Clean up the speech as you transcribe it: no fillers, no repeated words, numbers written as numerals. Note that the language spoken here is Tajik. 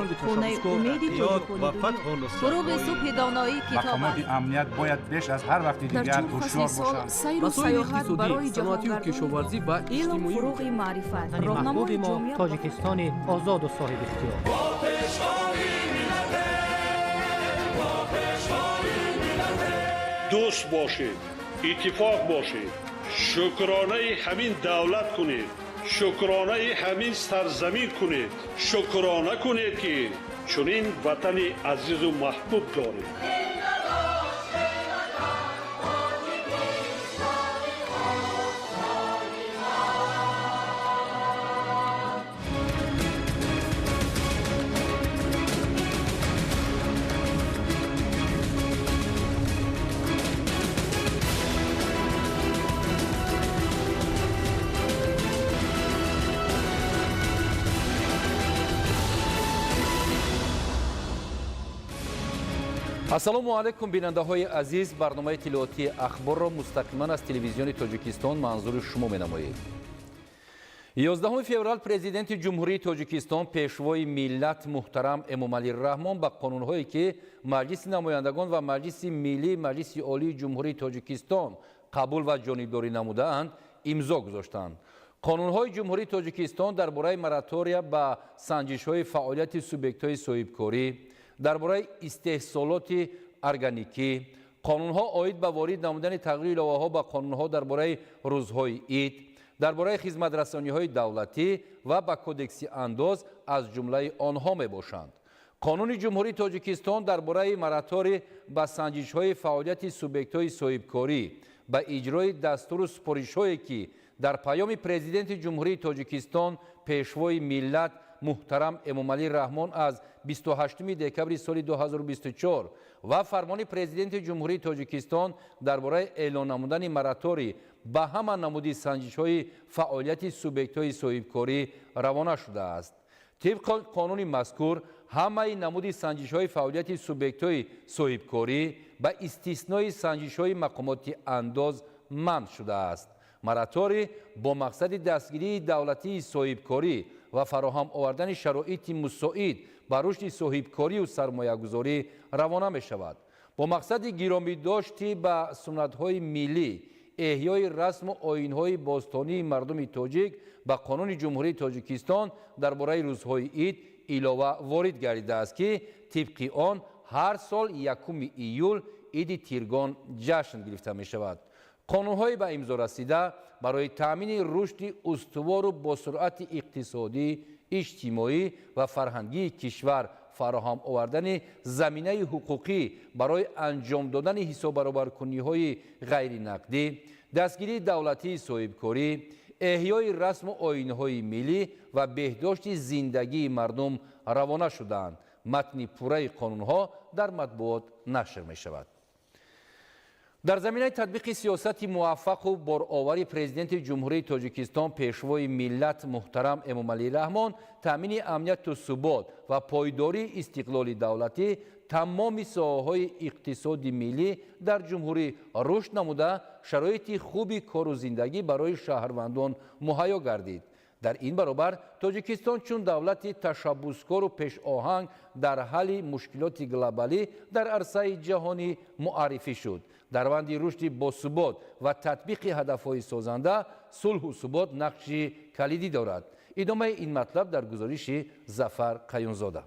Бале, хонаи умеди ва фатҳу фуруғи субҳи доноӣ китоб Мақомоти амният бояд беш аз ҳар вақти дигар ҳушёр бошанд. Сайру саёҳат барои саноатию кишоварзӣ ва илм, фуруғи маърифат, роҳнамои мо Тоҷикистони озоду соҳибихтиёр. Дӯст бошед, иттифоқ бошед, шукронаи ҳамин давлат кунед, шукронаи ҳамин сарзамин кунед, шукрона кунед, ки чунин ватани азизу маҳбуб доред. Ассалому алайкум, бинандаҳои азиз. Барномаи иттилоотии Ахборро мустақиман аз Телевизиони Тоҷикистон манзури шумо менамоед. 11 феврал Президенти Ҷумҳурии Тоҷикистон, Пешвои миллат муҳтарам Эмомалӣ Раҳмон ба қонунҳое, ки Маҷлиси намояндагон ва Маҷлиси Миллӣ Маҷлиси Олии Ҷумҳурии Тоҷикистон қабул ва ҷонибдорӣ намудаанд, имзо гузоштанд. Қонунҳои Ҷумҳурии Тоҷикистон дар бораи моратория ба санҷишҳои фаъолияти субъектҳои соҳибкорӣ, дар бораи истеҳсолоти органикӣ, қонунҳо оид ба ворид намудани тағйиру иловаҳо ба қонунҳо дар бораи рӯзҳои ид, дар бораи хизматрасониҳои давлатӣ ва ба Кодекси андоз аз ҷумлаи онҳо мебошанд. Қонуни Ҷумҳурии Тоҷикистон дар бораи мораторий ба санҷишҳои фаъолияти субъектҳои соҳибкорӣ ба иҷрои дастуру супоришҳое, ки дар паёми Президенти Ҷумҳурии Тоҷикистон, Пешвои миллат муҳтарам Эмомалӣ Раҳмон аз 28 декабри соли 2024 ва фармони Президенти Ҷумҳурии Тоҷикистон дар бораи эълон намудани мораторий ба ҳама намуди санҷишҳои фаъолияти субъектҳои соҳибкорӣ равона шудааст. Тибқи қонуни мазкур, ҳамаи намуди санҷишҳои фаъолияти субъектҳои соҳибкорӣ ба истиснои санҷишҳои мақомоти андоз манъ шудааст. Мораторий бо мақсади дастгирии давлатии соҳибкорӣ ва фароҳам овардани шароити мусоид ба рушди соҳибкорию сармоягузорӣ равона мешавад. Бо мақсади гиромидошти ба суннатҳои миллӣ, эҳёи расму оинҳои бостонии мардуми тоҷик ба Қонуни Ҷумҳурии Тоҷикистон дар бораи рӯзҳои ид илова ворид гардидааст, ки тибқи он ҳар сол 1 июл Иди Тиргон ҷашн гирифта мешавад. Қонунҳои ба имзо расида барои таъмини рушди устувору босуръати иқтисодӣ, иҷтимоӣ ва фарҳангии кишвар, фароҳам овардани заминаи ҳуқуқӣ барои анҷом додани ҳисоббаробаркуниҳои ғайринақдӣ, дастгирии давлатии соҳибкорӣ, эҳёи расму оинҳои миллӣ ва беҳдошти зиндагии мардум равона шудаанд. Матни пурраи қонунҳо дар матбуот нашр мешавад. Дар заминаи татбиқи сиёсати муваффақу боровари Президенти Ҷумҳурии Тоҷикистон, Пешвои миллат муҳтарам Эмомалӣ Раҳмон, таъмини амнияту субот ва пойдории истиқлоли давлатӣ, тамоми соҳаҳои иқтисоди миллӣ дар ҷумҳурӣ рушд намуда, шароити хуби кору зиндагӣ барои шаҳрвандон муҳайё гардид. Дар ин баробар Тоҷикистон чун давлати ташаббускору пешоҳанг дар ҳалли мушкилоти глобалӣ дар арсаи ҷаҳонӣ муаррифӣ шуд. Дар раванди рушди босубот ва татбиқи ҳадафҳои созанда сулҳу субот нақши калидӣ дорад. Идомаи ин матлаб дар гузориши Зафар Қаюмзода.